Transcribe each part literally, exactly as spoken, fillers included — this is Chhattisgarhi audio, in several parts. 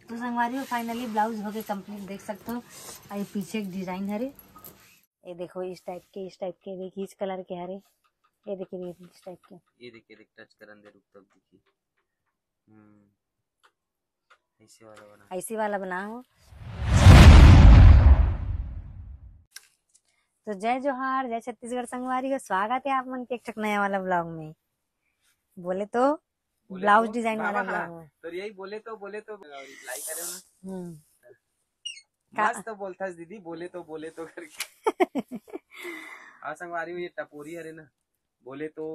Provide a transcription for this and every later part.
तो संगवारी हो, finally blouse होके complete, देख सकते हो। और ये पीछे एक design हरे, ये देखो इस type के, इस type के, देखिए इस colour के हरे, ये देखिए इस type के। ये देखिए, देख, touch करन दे, रुक, तब देखिए। हम्म, ऐसे वाला बना। ऐसे वाला बना हो। तो जय जोहार, जय छत्तीसगढ़ संगवारी हो, स्वागत है आप मन के एक ठक नया वाला vlog में। बोले तो बोले blouse तो design वाला बाबा, vlog में। तो यही बोले तो, बोले तो reply करे ना। हम्म। का? मस्त बोलथस दीदी, बोले तो, बोले तो करके। हाँ संगवारी हो, ये टपोरी हरे ना, बोले तो,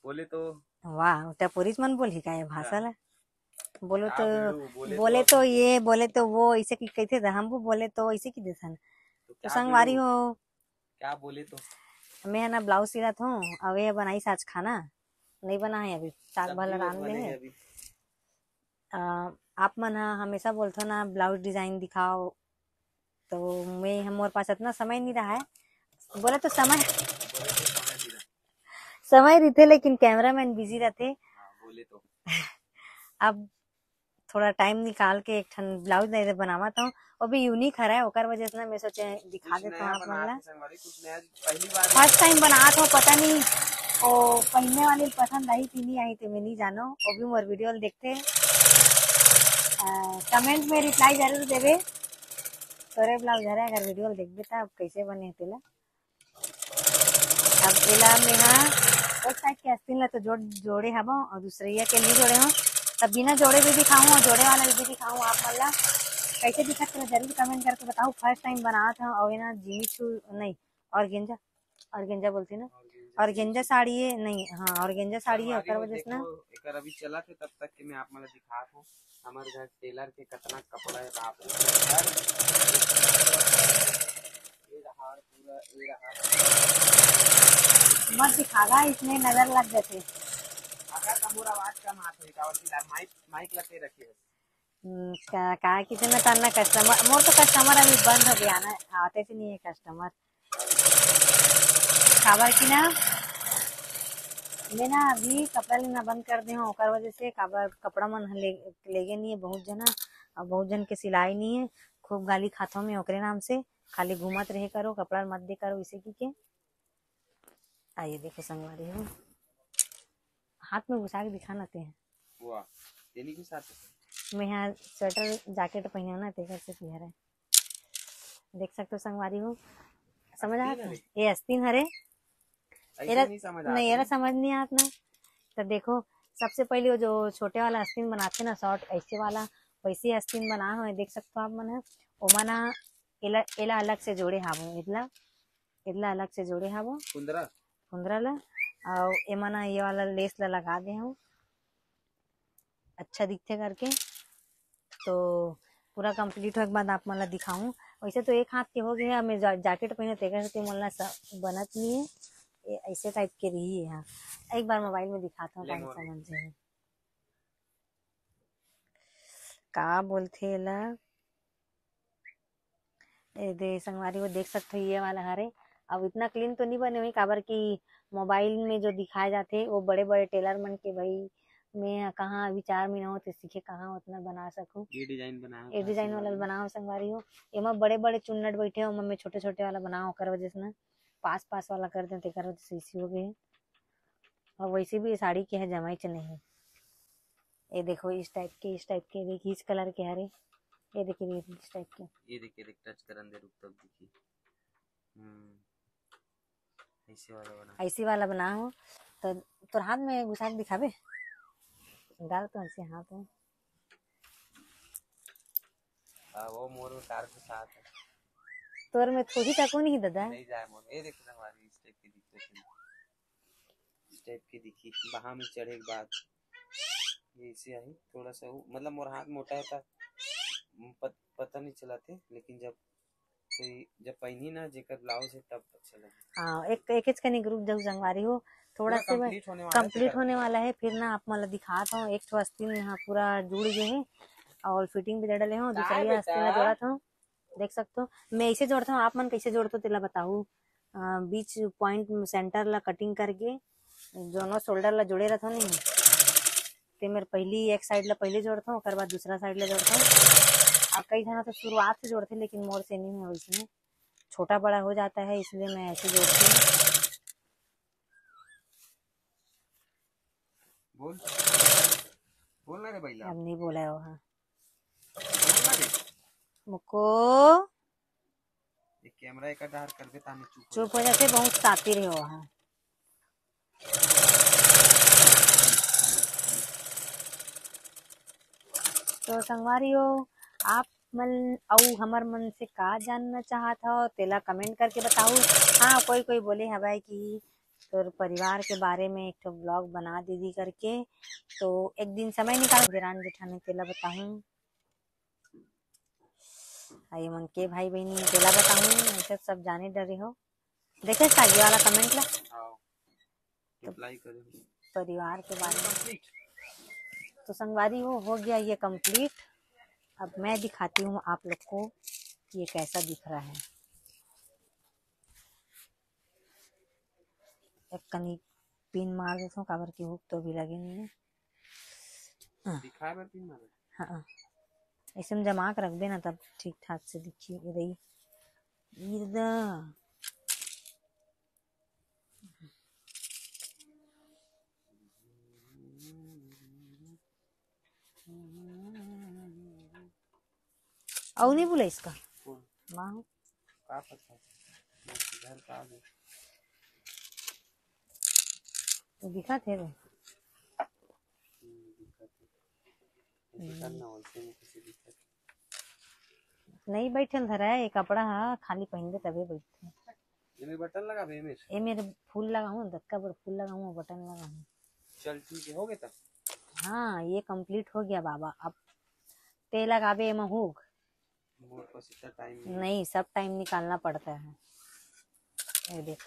बोले तो। वाह, टपोरीच मन बोलही का ये भाषा हाँ। ला? बोलो का तो, बोलू, बोले बोले तो तो ये, बोले तो वो, ऐसे की कहते थे हमको, बोले तो ऐसे की देसन। तो तो क्या संगवारी बोलू? हो, क्या बोले तो? मैं है ना blouse सिलत हूँ, अब ये बनाई आज खाना, नहीं बना है अभी, साग सब भला चीज रांध ले बने है। हैं अभी। अ, आप मन ह हमेशा बोलथो ना blouse design दिखाओ, तो मैं हम मोर पास इतना समय नहीं रहा है। बोले तो समय, समय रहिथे, लेकिन cameraman busy रहिथे। हाँ, बोले तो। अब थोड़ा time निकाल के एक ठन blouse दे दे बनावत हूँ, वो भी unique हरा है, ओकर वजह से ना मैं सोचे दिखा कुछ देता हूँ नया आप मन ला। बनात हे संगवारी, कुछ नया, पहली बार first time बनात हूँ, पता नहीं वो पहनने वाले पसंद आई कि नहीं आई, तो मैं नहीं जानो, वो भी मोर video ल देखते। आ, comment में reply जरूर देवे। तोरे blouse हरे, अगर video ल देखबे त अब कैसे बने हे तेला। अब एला मेहा एक side के आस्तीन ला तो जोड़, जोड़े हवं और दूसरइया के नहीं जोड़े हूँ। तब बिना जोड़े भी दिखाऊँ और जोड़े वाला भी दिखाऊँ आप मन ला। कैसे दिखत हे जरूर comment करके बताओ। First time बनात हूँ और ये ना जिमी चू नहीं, organza, organza बोलती ना, organza साड़ी है, नहीं, हाँ, organza साड़ी है, संगवारी ओकर हो, वजह से ना। देखो, एकर अभी चलत हे, तब तक के मैं आप मन ला दिखात हूँ। हमर घर tailor के कतना कपड़ा है, बाप रे। हर ये रहा, पूरा ये रहा। मत दिखागा, इसमें नजर लग जाते। अगर का मोर आवाज कम आत होई, काबर कि mic, mic लगे रखे है। हम्म, का, का किसे ना ताना customer, मोर तो customer अभी बंद हो गया ना, आते से नहीं है customer। काबर कि ना, मैं ना अभी कपड़ा लेना बंद कर दे हूँ, ओकर वजह से काबर कपड़ा मन ह ले, लेगे नहीं है बहुत झन, और बहुत झन के सिलाई नहीं है, खूब गाली खाथो मैं ओकरे नाम से, खाली घूमत रहे करो, कपड़ा मत दे करो, इसे की के। आइए देखो संगवारी हो, हाथ में घुसा के दिखाना ते हैं। वाह, ये नहीं घुसाते। मैं यहाँ sweater jacket पहने हूँ ना, तेकर से की हरे। देख सकते हो संगवारी हो, समझ आत हे? ये आस्तीन हरे। ऐसे एरा नहीं समझ आत नहीं, एरा समझ नहीं आत ना। तो देखो, सबसे पहले वो जो छोटे वाला आस्तीन बनाते ना, short ऐसे वाला, वैसे आस्तीन बना हो, देख सकते हो आप मन ह। ओमा ना एला, एला अलग से जोड़े हावो, एदला, एदला अलग से जोड़े हावो। कुंदरा? कुंदरा ला। और एमा ना ये वाला lace ला लगा दे हूँ, अच्छा दिखते करके। तो पूरा complete होए के बाद आप मन ला दिखाऊं। वैसे तो एक हाथ के हो गए, अब मैं जा, jacket पहने तेकर से मोला स-, बनत नहीं है। ये ऐसे type के रही है। हाँ, एक बार mobile में दिखाता हूँ, ले time मोर। समझ जाए। का बोलथे एला? ए दे संगवारी हो, देख सकते हो ये वाला हरे। अब इतना clean तो नहीं बने हुई, काबर कि mobile में जो दिखाए जाते वो बड़े बड़े tailor मन के भाई, मैं कहाँ अभी चार महीना होते सीखे, कहाँ उतना बना सकूँ। ये design बनाओ, ये design वाला बनाओ संगवारी हो। एमा बड़े बड़े चुन्नट बैठे हो, मैं छोटे छोटे वाला बनाओ, ओकर वजह से ना पास पास वाला कर देते, तेकर वजह से इसी हो गए। और वैसे भी ये साड़ी के है जमाई च नहीं। ये देखो इस type के, इस type के, देखिए इस colour के हरे। ये देखिए, ये इस type के। ये देखिए, देख, touch करन दे, रुक, तब देखिए। हम्म, ऐसे वाला बना। ऐसे वाला बना हो, तो तोर हाथ में घुसा के दिखाबे। डाल तो ऐसे हाथ में। आ, वो मोर में कार के साथ है। तोर में थोड़ी तको नहीं दादा। नहीं जाए मोर। ये देखो ना, हमारी इस type की दिखती है। इस type की दिखी, बाहा में चढ़े के बाद ये ऐसे आई, थोड़ा सा वो, मतलब मोर हाथ मोटा है, था, पत-, पता नहीं चलाते, लेकिन जब कोई, जब पहनी ना, जेकर blouse है, तब अच्छा लगे। हाँ, एक, एक, एक कनी group जब संगवारी हो, थोड़ा पूरा से complete होने वाला है, complete होने वाला है, फिर ना आप मन ला दिखात हूँ, एक ठो आस्तीन यहाँ पूरा जुड़ गए है और fitting भी दे डले हूँ, दूसरा ये आस्तीन ला जोड़त हूँ। देख सकते हो, मैं ऐसे जोड़ता हूँ, आप मन कैसे जोड़ते हो तेला बताओ। अ, बीच point में center ला cutting करके जोनो shoulder ला जोड़े रहता नहीं, ते मेर पहली एक side ला पहले जोड़थों, ओकर बाद दूसरा side ला जोड़थों। और कई झन तो शुरुआत से जोड़थे, लेकिन मोर से नहीं है वैसने, छोटा बड़ा हो जाता है, इसलिए मैं ऐसे जोड़ती हूँ। बोल, बोल ना रे बैला। अब नहीं बोला है वो, हाँ। बोल ना रे। मुको ये कैमरा एक डार कर दे ताने चुप हो चुप हो जाते, बहुत शातिर हो, हाँ। तो संगवारी हो, आप मन अउ हमर मन से का जानना चाहत हो, तेला comment करके बताहू। हाँ, कोई कोई बोले हवय कि तोर परिवार के बारे में एक ठो vlog बना दीदी करके, तो एक दिन समय निकाल देरान जेठानी तेला बताहूँ। आ ये मन के भाई बहनी तेला बताहूँ, ऐसे सब जाने डरे हो। देखे सागी वाला comment ला, आओ, रिप्लाई करे। परिवार के बारे में। कंप्लीट। तो संगवारी हो, हो गया ये complete। अब मैं दिखाती हूँ आप लोग को कि ये कैसा दिख रहा है। एक कनी पिन मार देथों, काबर कि हुक तो अभी लगे नहीं है। दिखाए बर पिन मारे। हाँ, ऐसे में जमा के रखबे ना, तब ठीक ठाक से दिखी रही। ईद अउ नहीं बोला इसका कौन? माँ हो। का पता? घर का आगे। तो दिखा थे रे। हम्म, दिक्कत है। ऐसे करना, वैसे में कैसे दिक्कत? नहीं बैठल धरा है, ये कपड़ा हा खाली पहन दे तबे बैठते। ये में बटन लगा बे, में। ये मेरे फूल लगाऊँ, दतका पर फूल लगाऊँ, बटन लगाऊँ। चल ठीक है, हो गया तब। हाँ, ये complete हो गया बाबा। अब ते लगाबे एमा हुक। मोर पास इतना टाइम नहीं। नहीं, सब टाइम निकालना पड़ता है। ये देख,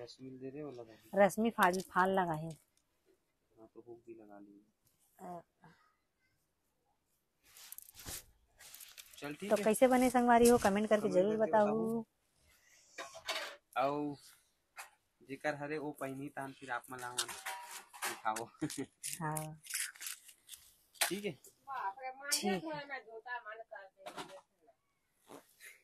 रश्मि दे रहे हो लगा। रश्मि फाल फाल लगा है। हाँ, तो हुक भी लगा लिए। अ, चल ठीक तो है। कैसे बने संगवारी हो, comment करके comment जरूर करके बताओ। बताओ। अउ जेकर हरे वो पहिनी तान फिर आप मन ला हमन दिखाओ। हाँ, ठीक है। ठीक है।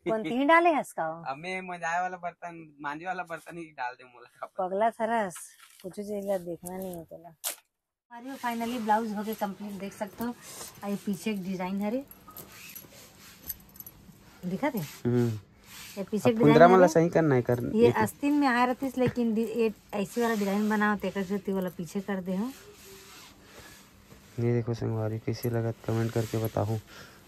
कौन तीन डाले हस का? अब मैं मजाए वाला बर्तन, मांजे वाला बर्तन ही डाल दे मोला का। पगला थरस, कुछ चीज ला देखना नहीं है तोला। अरे, finally blouse हो गए complete, देख सकते हो। आ ये पीछे एक design हरे, दिखा थे? हम्म। ये पीछे अब एक कुंदरा design वाला हरे। सही करना है कर। ये आस्तीन में आया रहतीस, लेकिन दि- ये ऐसी वाला design बनाओ, तेकर सेती वाला पीछे कर दे हो। ये देखो संगवारी, कैसे लगत, comment करके बताओ।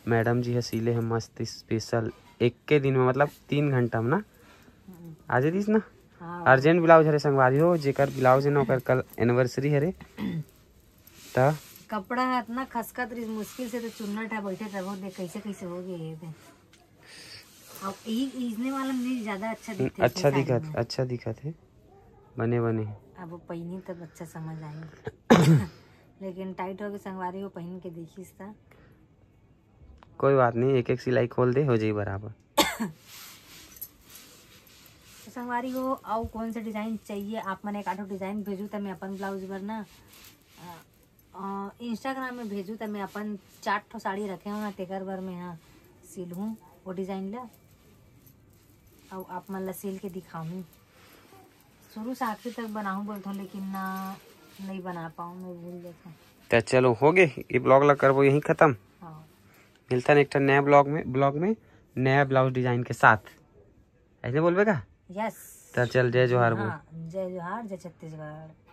मैडम जी ह सीले ह मस्त special, एक के दिन में, मतलब तीन घंटा में ना। आज दिस ना, हाँ। अर्जेंट ब्लाउज हरे संगवारी हो, जेकर ब्लाउज है ना, ओकर कल एनिवर्सरी हरे। त कपड़ा हा इतना खसकत रहिस, मुश्किल से तो चुन्नट हा बैठे, तब देख कैसे कैसे हो गए ये दे। अब ई इसने वाला में ज्यादा अच्छा दिखते अच्छा दिखत, अच्छा दिखत है, बने बने। अब वो पहिनी तब अच्छा समझ आई। लेकिन टाइट हो गए संगवारी, वो पहन के देखिस त। कोई बात नहीं, एक एक सिलाई खोल दे, हो जाई बराबर। तो संगवारी हो, अउ कौन से डिजाइन चाहिए आप मन, एक आठो डिजाइन भेजू त मैं अपन ब्लाउज बर ना, अ, अ, इंस्टाग्राम में भेजू त मैं अपन चार ठो साड़ी रखे हूँ ना, तेकर बर मैं हाँ सिलहूँ वो डिजाइन ला, अउ आप मन ला सिल के दिखाऊँ। शुरू से आखिर तक बनाऊँ बोलता हूँ, लेकिन ना, नहीं बना पाऊँ, मैं भूल जाता हूँ। त चलो, हो गए, ये ब्लॉग ला करबो यहीं खत्म। हाँ। मिलता है एक ठो नया ब्लॉग में, ब्लॉग में नया ब्लाउज डिजाइन के साथ। ऐसे बोलबे का? यस। त चल, जय जोहार बोल। हाँ, जय जोहार, जय छत्तीसगढ़।